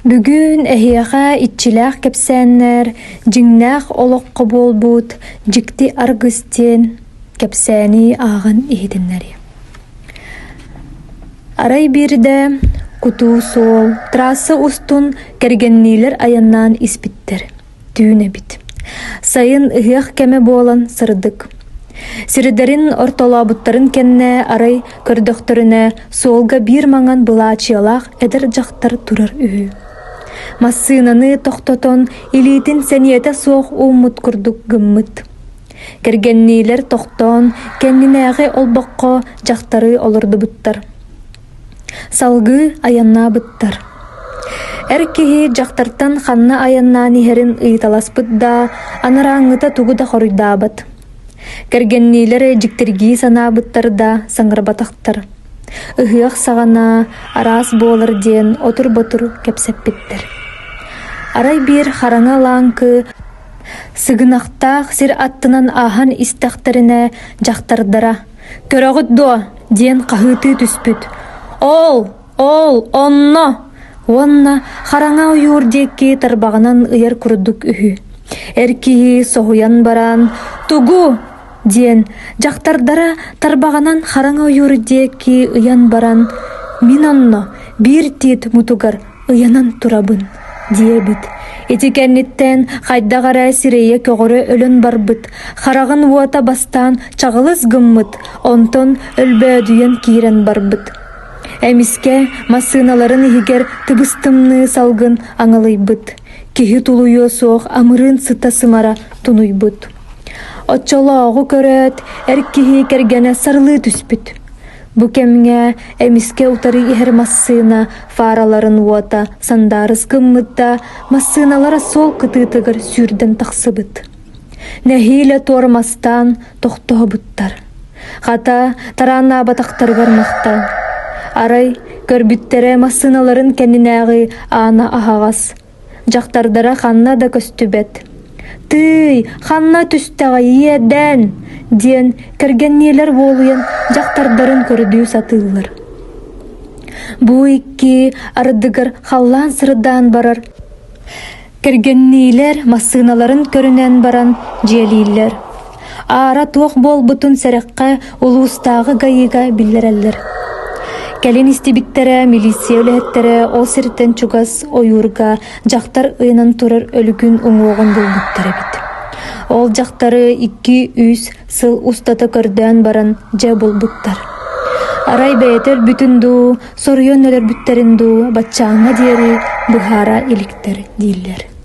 Бүгүн эһиэхэ иччилээх кэпсээннэр, дьиҥнээх олоххо буолбут дьикти аргыс диэн кэпсээни ааҕан иһитиннэриэм. Арай биирдэ кутуу суол трасса устун кэргэнниилэр айаннаан испиттэр. Түүн эбит. Сайын ыһыах кэмэ буолан сырдык. Сирдэрин ортолообуттарын кэннэ арай көрдөхтөрүнэ суолга биир маҥан былаачыйалаах эдэр дьахтар турар үһү. Массыынаны тохтотон илиитин сэниэтэ суох ууммут курдук гыммыт. Кэргэнниилэр тохтоон кэннинээҕи олбоххо дьахтары олордубуттар. Салгыы айаннаабыттар. Эр киһи дьахтартан ханна айаннаан иһэрин ыйыталаспыт да, анарааҥҥыта тугу да хоруйдаабат. Кэргэнниилэр дьиктиргии санаабыттар да саҥарбатахтар. Ыһыах саҕана араас буолар диэн отур-ботур кэпсэппиттэр. Арай биир хараҥа лааҥкы сыгынахтаах сир аттынан ааһан истэхтэринэ дьахтардара «Көрөҕүт дуо?» диэн хаһыытыы түспүт. «Ол, ол, онно!» уонна хараҥа ойуур диэки тарбаҕынан ыйар курдук үһү. Эр киһи соһуйан баран «Тугу?» диэн дьахтардара тарбаҕынан хараҥа ойуур диэки ыйан баран «Мин онно биир тиит мутугар ыйанан турабын» диэбит. Ити кэнниттэн хайдах эрэ сирэйэ көҕөрө өлөн барбыт, хараҕын уота бастаан чаҕылыс гыммыт, онтон өлбөөдүйэн киирэн барбыт. Эмискэ массыыналарын иһигэр тыбыс-тымныы салгын аҥылыйбыт, киһи тулуйуо суох амырыын сыта-сымара тунуйбут. Оччолооҕу көрөөт, эр киһи кэргэнэ сарылыы түспүт. Бу кэмҥэ эмискэ утары иһэр массыына фараларын уота сандаарыс гыммыт да, массыыналара суол кытыытыгар сүүрдэн тахсыбыт. Нэһиилэ туормастаан тохтообуттар. Хата, тарааннаабатахтарыгар махтал. Арай, көрбүттэрэ массыыналарын кэннинээҕи аана аһаҕас. Дьахтардара ханна да көстүбэт. «Тыый, ханна түстэҕэй, иэдээн!» диэн кэргэнниилэр уолуйан дьахтардарын көрдүү сатыыллар. Бу икки ардыгар халлаан сырдаан барар. Кэргэнниилэр массыыналарын көрүнэн баран дьиэлииллэр. Аара туох буолбутун сэрэххэ улуустааҕы ГАИ-га биллэрэллэр. Кэлин истибиттэрэ милиция үлэһиттэрэ ол сиртэн чугас ойуурга дьахтар ыйанан турар өлүгүн уҥуоҕун булбуттар эбит. Ол дьахтары 2-3 сыл устата көрдөөн баран дьэ булбуттар. Арай бэйэтэ өлбүтүн дуу, соруйан өлөрбүттэрин дуу баччааҥҥа диэри быһаара иликтэр дииллэр.